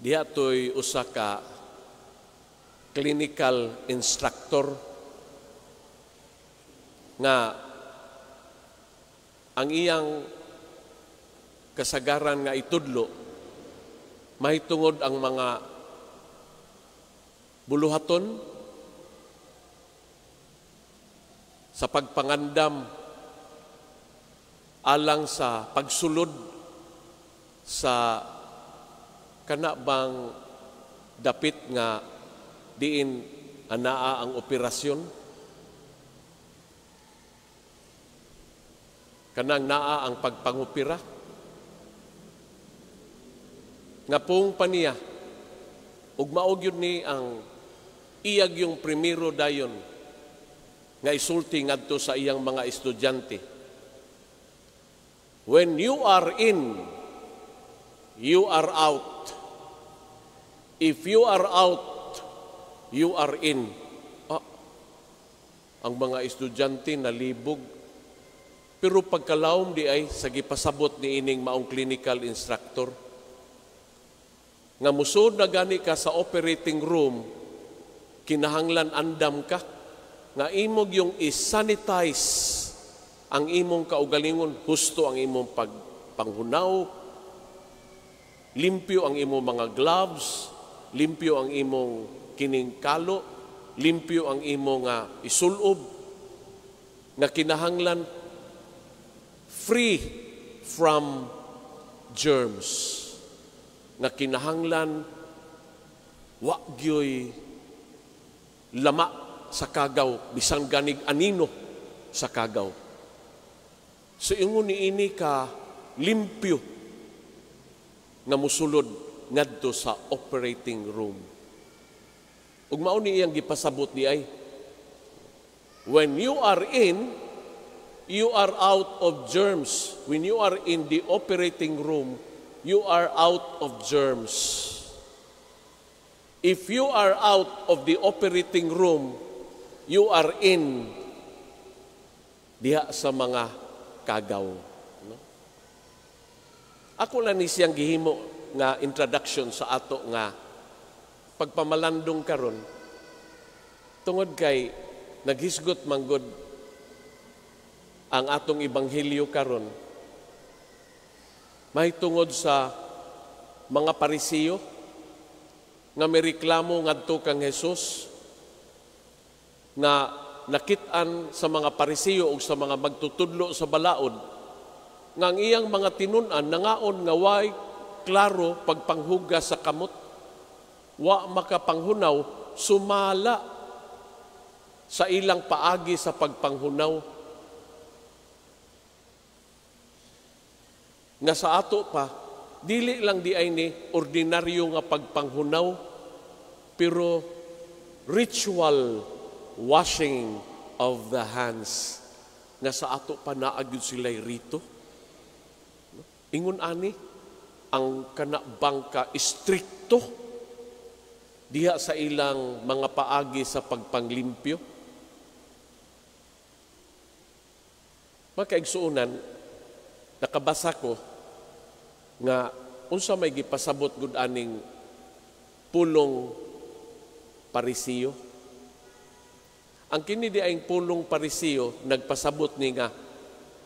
Diha to'y usa ka clinical instructor nga ang iyang kasagaran nga itudlo mahitungod ang mga buluhaton sa pagpangandam alang sa pagsulod sa kana bang dapit nga diin anaa ang operasyon, kanang naa ang pagpangopera, nga pung paniya ug mao gyud ni ang iyag yung primero dayon nga isulti ngadto sa iyang mga estudyante. When you are in, you are out. If you are out, you are in. Ah, ang mga estudyante nalibog. Pero pagkalawom di ay sa gipasabot ni ining maong clinical instructor, nga musod na gani ka sa operating room, kinahanglan andam ka, nga imog yung isanitize ang imong kaugalingon, husto ang imong pagpanghunaw, limpyo ang imong mga gloves, limpyo ang imong kining kalo, limpyo ang imong isulob, nga kinahanglan free from germs, nga kinahanglan wa gyoy lama sa kagaw, bisan ganig anino sa kagaw. So ingon ni ini ka limpyo nga musulod ngadto sa operating room. Ug mao ni iyang gipasabot di ay, when you are in, you are out of germs. When you are in the operating room, you are out of germs. If you are out of the operating room, you are in diha sa mga kagaw. No? Ako lang ni siyang gihimo nga introduction sa ato nga pagpamalandong karon, tungod kay naghisgot manggod ang atong ebanghelyo karon mahitungod sa mga Parisiyo nga mireklamo ngadto kang Hesus, nga nakit-an sa mga Parisiyo o sa mga magtutudlo sa balaod nga ang iyang mga tinun-an nangaon nga way klaro pagpanghugas sa kamot, wa makapanghunaw sumala sa ilang paagi sa pagpanghunaw. Nga sa ato pa, dili lang di ay ni ordinaryo nga pagpanghunaw, pero ritual washing of the hands. Nga sa ato pa naa gyud sila'y rito. Ingon ani, ang kanabang ka istrikto diha sa ilang mga paagi sa pagpanglimpyo. Makaigsuonan, nakabasa ko nga unsa may gipasabot gud aning pulong Parisiyo. Ang kini di ay pulong Parisiyo nagpasabot ni nga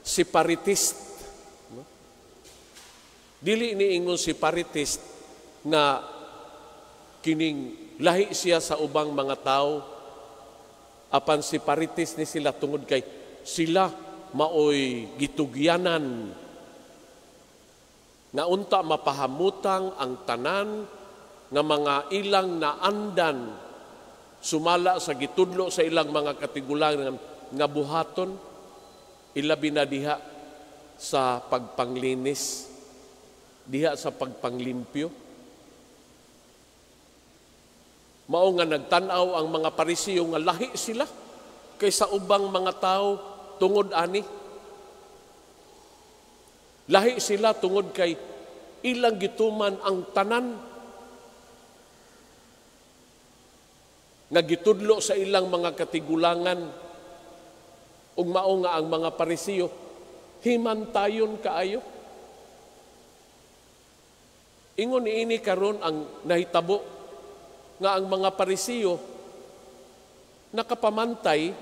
separatist. No? Dili ni ingon separatist nga kining lahi siya sa ubang mga tao, apan separatist ni sila tungod kay sila maoy gitugyanan nga unta mapahamutang ang tanan nga mga ilang naandan sumala sa gitudlo sa ilang mga katigulangan nga buhaton, ilabi na diha sa pagpanglinis, diha sa pagpanglimpyo. Mao nga nagtan-aw ang mga Parisiyo nga lahi sila kaysa ubang mga tao tungod ani. Lahi sila tungod kay ilang gituman ang tanan nga gitudlo sa ilang mga katigulangan. Ug mao nga ang mga Parisiyo himantayon kaayo. Ingon niini karon ang nahitabo nga ang mga Parisiyo nakapamantay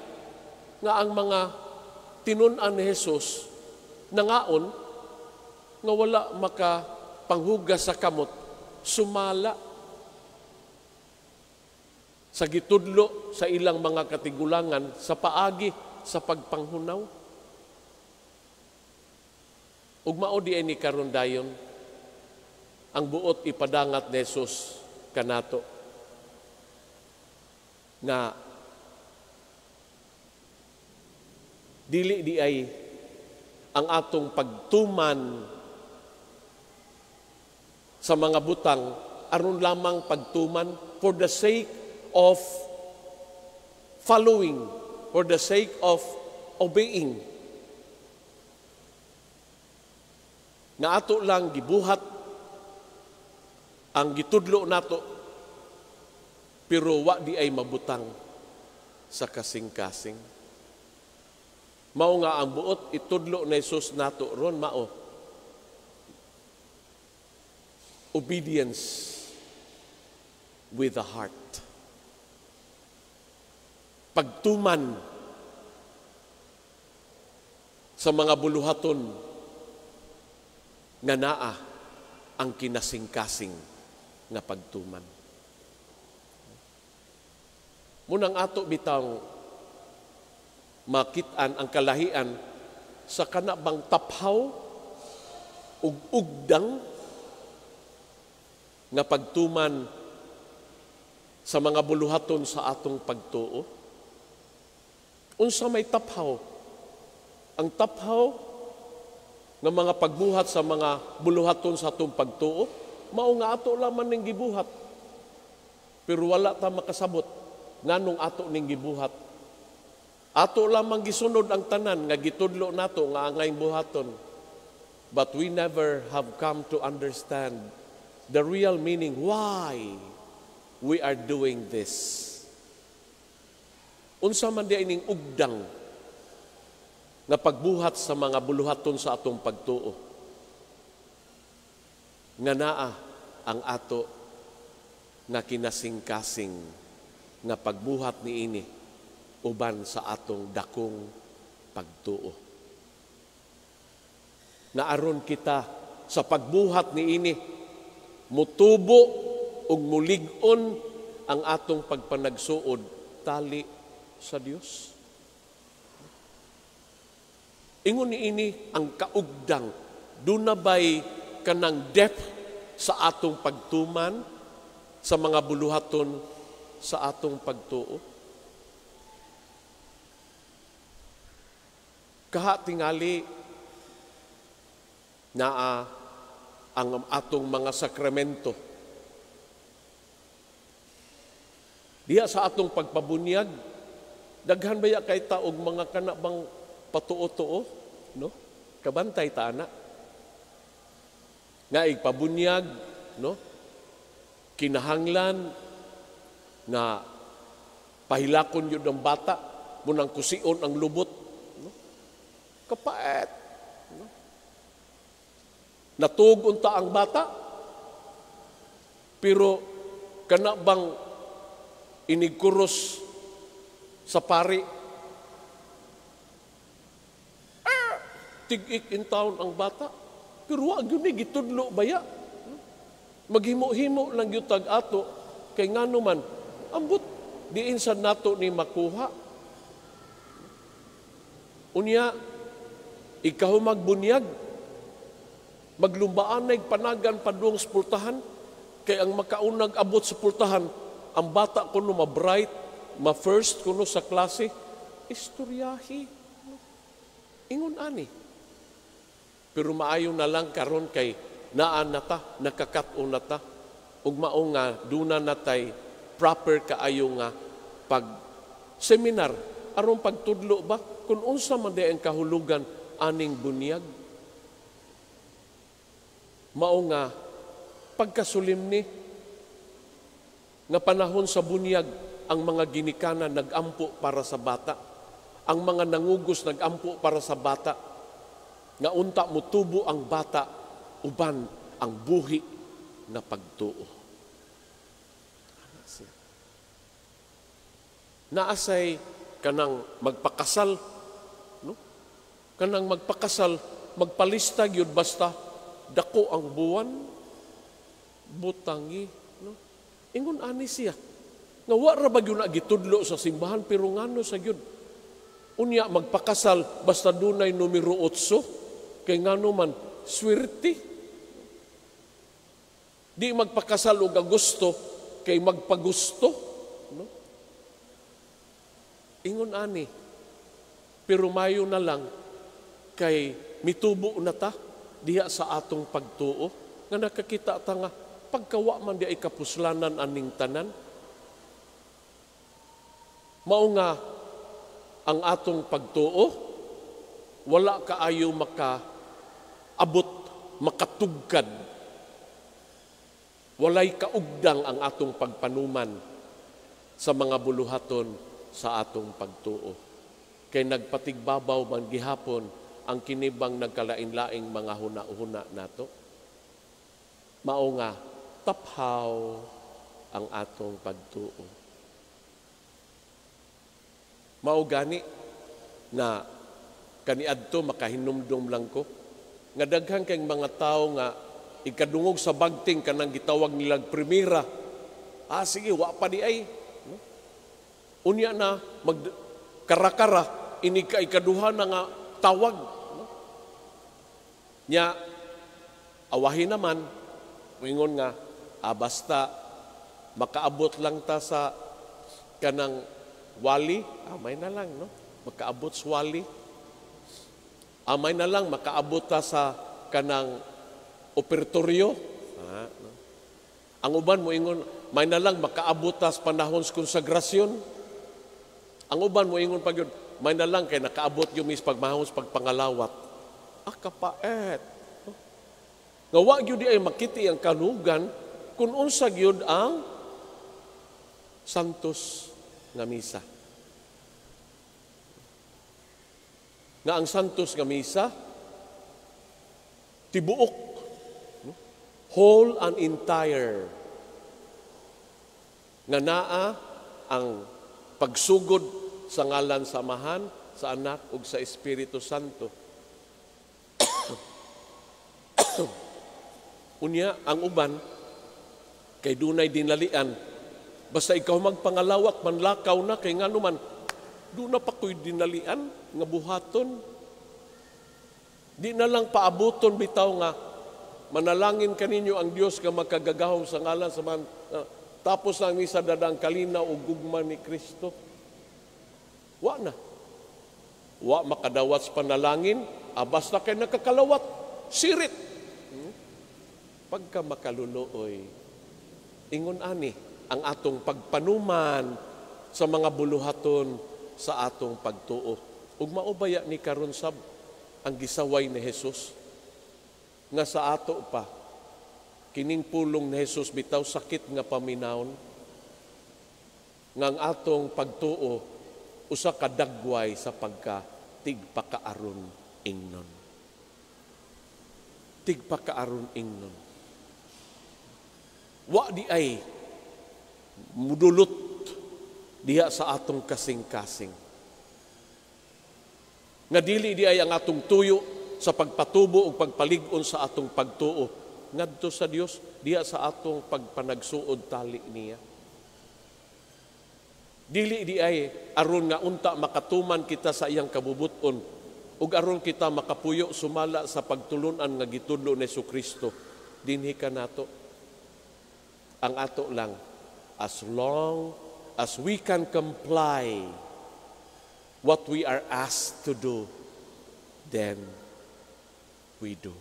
nga ang mga tinun-an ni Jesus nangaon nga wala makapanghugas sa kamot sumala sa gitudlo sa ilang mga katigulangan sa paagi sa pagpanghunaw. Ug mao di ni karon dayon ang buot ipadangat ni Jesus kanato nga dili di ay ang atong pagtuman sa mga butang aron lamang pagtuman for the sake of following, for the sake of obeying. Nga ato lang gibuhat ang gitudlo nato, pero wa di ay mabutang sa kasing-kasing. Mao nga ang buot itudlo ni Jesus nato ron mao obedience with the heart. Pagtuman sa mga buluhaton nga naa ang kinasingkasing nga pagtuman. Munang ato bitang makit-an ang kalahian sa kanabang taphaw ug ugdang nga pagtuman sa mga buluhaton sa atong pagtuo. Unsa may taphaw? Ang taphaw nga mga pagbuhat sa mga buluhaton sa atong pagtuo, mao nga ato lamang ning gibuhat. Pero wala ta makasabot nganong ato ning gibuhat. Ato lamang gisunod ang tanan nga gitudlo nato nga angay buhaton. But we never have come to understand the real meaning why we are doing this. Unsa man di ining ugdang nga pagbuhat sa mga buluhaton sa atong pagtuo nga naa ang ato nga kinasingkasing nga pagbuhat niini uban sa atong dakong pagtuo. Nga aron kita sa pagbuhat niini mutubo ug mulig-on ang atong pagpanagsuod tali sa Dios. Ingon niini ang kaugdang, duna bay kanang depth sa atong pagtuman sa mga buluhaton sa atong pagtuo. Kaha tingali naa ang atong mga sakramento. Diha sa atong pagpabunyag, daghan baya kay ta og mga kanabang patuo-tuo, no? Kabantay ta ana. Nga igpabunyag, no? Kinahanglan nga pahilakon yun ang bata, munang kusion ang lubot, no? Kapaet, no? Natuog unta ang bata, pero kana bang inigkuros sa pari, tig-ik in town ang bata, pero wa gyud ni gitudlo baya. Maghimo-himo lang gyud tag ato kay ngano man ambot diin sa nato ni makuha. Unya ikaw magbunyag, maglumbaan na panagan padung sa pultahan, kay ang makaunag abot sa pultahan ang bata kuno ma-bright, ma-first kuno sa klase, istoryahi. Ingon ani. Pero maayo na lang karon kay naa na ta, nakakat-on na ta, ug mao nga duna na tay proper kaayo nga pag seminar aron pagtudlo ba kung unsa man di ang kahulugan aning bunyag. Mao nga pagkasulimni nga panahon sa bunyag ang mga ginikanan nagampo para sa bata, ang mga nangugos nagampo para sa bata, nga unta motubo ang bata uban ang buhi nga pagtuo. Naasay kanang magpakasal, no? Kanang magpakasal, magpalista gyud basta dako ang buwan, butangi, no? Ingon ani siya. Nga wa ra ba gyud na gitudlo sa simbahan, pero ngano sa gyud? Unya magpakasal basta dunay numero 8, kay ngano man swerte. Di magpakasal og Agosto kay magpagusto, no? Ingon ani. Pero mayo na lang kay mitubo na ta diha sa atong pagtuo nga nakakita ta nga pagkawa man di ay kapuslanan aning tanan. Mao nga ang atong pagtuo wala kaayo makaabot, makatugkad. Walay kaugdang ang atong pagpanuman sa mga buluhaton sa atong pagtuo. Kay nagpatigbabaw man gihapon ang kinibang nagkalain-laing mga huna-huna nato. Mao nga taphaw ang atong pagtuo. Mao gani na kaniadto makahinumdum lang ko nga daghan kay mga tawo nga ikadungog sa bagting kanang gitawag nilang primera. Ah, sige, wa pa di ay. No? Unya na mag karakara inig ka ikaduha na nga tawag. No? Nya awahin naman moingon nga basta makaabot lang ta sa kanang wali, amay na lang, no? Makaabot sa wali. Amay na lang makaabot ta sa kanang opertoryo. Ah, no? Ang uban moingon, may na lang makaabot ta sa panahon sa konsagrasyon. Ang uban moingon pa gyud, may na lang kay nakaabot gyud mis pagmahon sa pagpangalawat. Ah, kapaet. No? Nga wa gyud di ay makiti ang kanugan kung unsa gyud ang santos nga misa. Nga ang santos nga misa tibuok, no? Whole and entire, nga naa ang pagsugod sa ngalan sa Amahan, sa Anak ug sa Espiritu Santo. Unya ang uban kay dunay dinalian, basta ikaw magpangalawat manlakaw na kay ngano man duna pa ko'y dinalian nga buhaton. Di na lang paabuton bitaw nga manalangin kaninyo ang Dios nga makagagahom sa ngalan sa man, tapos ang misa dadang kalinaw ug gugma ni Kristo. Wa na. Wa makadawat sa panalangin, basta kay nakakalawat, sirit. Pagka makaluluoy, ingon ani ang atong pagpanuman sa mga buluhaton sa atong pagtuo. Ug maubaya ni karon sab ang gisaway ni Jesus nga sa ato pa kining pulong ni Jesus bitaw sakit nga paminawon nga ang atong pagtuo usa ka dagway sa pagka tigpakaaron ingnon. Tigpakaaron ingnon. Wa di ay mudulot diha sa atong kasing-kasing. Nga dili di ay ang atong tuyo sa pagpatubo o pagpalig-on sa atong pagtuo ngadto sa Dios diha sa atong pagpanagsuod tali niya. Dili di ay aron nga unta makatuman kita sa iyang kabubuton ug aron kita makapuyo sumala sa pagtulun-an nga gitudlo ni Jesucristo. Dinhi ka nato. Ang ato lang, as long as we can comply what we are asked to do, then we do.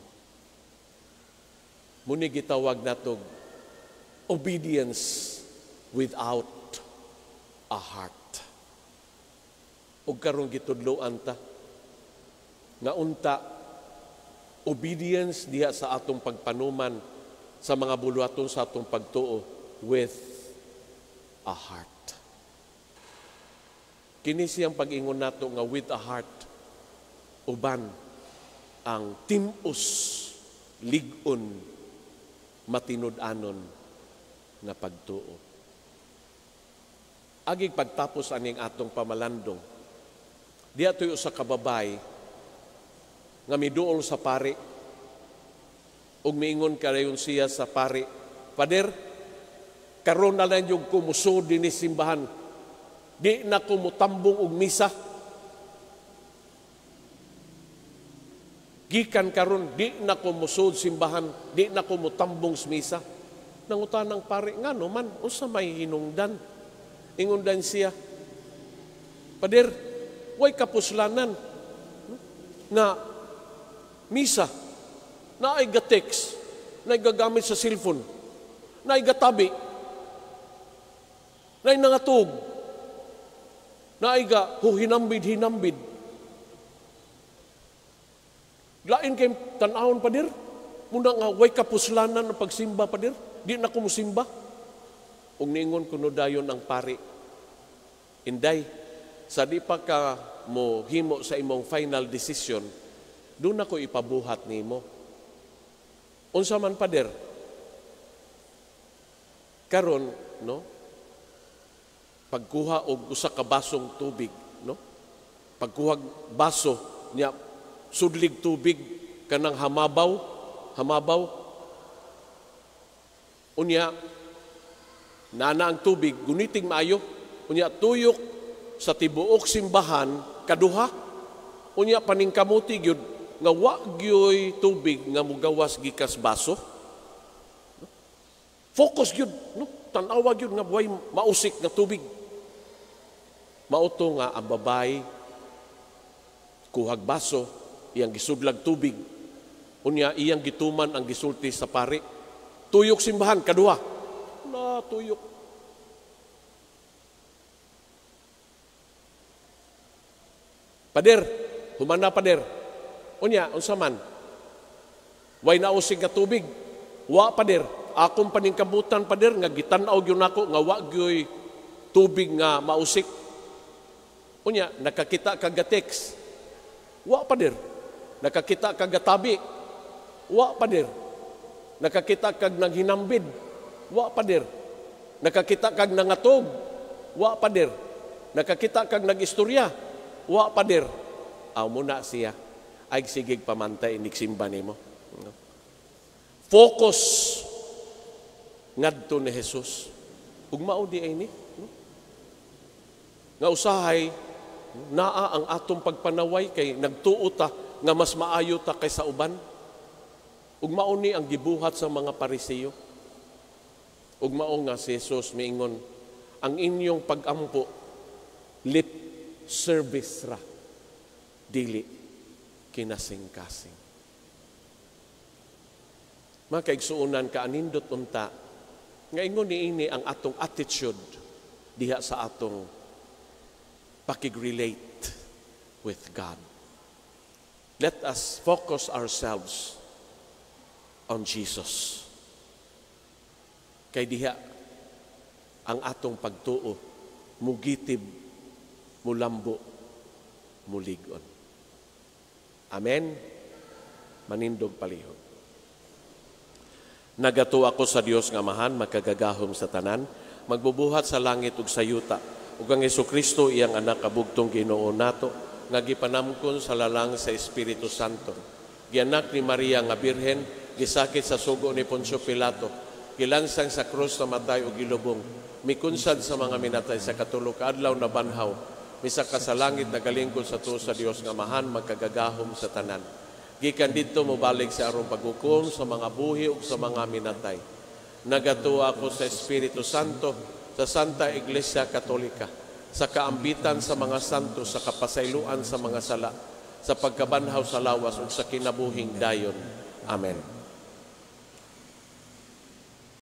Muni gitawag natog obedience without a heart. Ug karon gitudloan ta nga unta obedience diha sa atong pagpanuman sa mga buluhaton sa atong pagtuo with a heart. Kini siyang pag-ingon nato nga with a heart, uban ang tim-os lig-on matinud-anon nga pagtuo. Agig pagtapos aning atong pamalandong, diha to'y usa ka babay nga miduol sa pari ug miingon karayon siya sa pari, "Pader, karon na lang yung kumusod dinhi simbahan. Di na ko mutambong og misa. Gikan karon di na ko musod simbahan, di na ko mutambong sa misa." Nangutan ang pari, ngano man, unsa may hinungdan? Ingundan siya, "Pader, way kapuslanan nga misa, naay ga-text, naay gagamit sa cellphone, naay gatabi, naay nangatug, naay ga hinambid-hinambid. Lain kay tan-awon, pader, muna nga way kapuslanan ang pagsimba, pader, di na ko musimba." Ug niingon kuno dayon ang pari, "Inday, sa di pa ka mo himo sa imong final decision, doon ako ipabuhat nimo." "Unsa man, pader?" "Karon, no, pagkuha og usa ka basong tubig, no? Pagkuha baso niya, sudlig tubig kanang hamabaw, hamabaw. Unya nana ang tubig, guniting maayo. Unya tuyok sa tibuok simbahan kaduha. Unya paningkamuti gyud nga wa gyoy tubig nga mugawas gikas baso. Focus gyud, no? Tan-awa gyud nga way mausik nga tubig." Mauto nga ang babay kuhag baso, iyang gisudlag tubig. Unya iyang gituman ang gisulti sa pari. Tuyok simbahan kaduha. Na tuyok. "Pader, humana pader." "Unya, unsa man? Way nausig nga tubig." "Wa, pader. Akong paningkamutan, pader, nga gitan-aw gyud nako nga wa gyoy tubig nga mausik." "Unya, nakakita ka ga text?" "Wa, pader." "Nakakita ka gatabi?" "Wa, pader." "Nakakita kag naghinambid?" "Wa, pader." "Nakakita kag nangatog?" "Wa, pader." "Nakakita kag nagistorya?" "Wa, pader." Aw muna siya, ay sigig pamantay iniksimba nimo. No? Focus ngadto ni Jesus. Ug mao di ay ni, no? Nga usahay naa ang atong pagpanaway kay nagtuo ta nga mas maayo ta kaysa uban. Ug mao ni ang gibuhat sa mga Pariseo. Ug mao nga si Jesus miingon, ang inyong pagampo lip service ra, dili kinasingkasing. Mga kaigsuonan, kaanindot unta nga ingon niini ang atong attitude diha sa atong pakig-relate with God. Let us focus ourselves on Jesus. Kay diha ang atong pagtuo mugitib, mulambo, mulig-on. Amen. Manindog palihog. Nagatuo ako sa Dios nga Amahan, makagagahom sa tanan, magbubuhat sa langit ug sa yuta, ug ang Hesukristo iyang anak kabugtong Ginoo nato, nga gipanamkon sa lalang sa Espiritu Santo. Gianak ni Maria nga Birhen, gisakit sa sugo ni Poncio Pilato, gilansang sa krus, namatay ug gilubong, mikunsad sa mga minatay, sa katulo ka adlaw nabanhaw, misaka sa langit, nagalingkod sa tuo sa Dios nga Amahan, magkagagahom sa tanan. Gikan didto mobalik sa aron paghukom sa mga buhi ug sa mga minatay. Nagatuo ako sa Espiritu Santo, sa Santa Iglesia Katolika, sa kaambitan sa mga santo, sa kapasayloan sa mga sala, sa pagkabanhaw sa lawas ug sa kinabuhing dayon. Amen.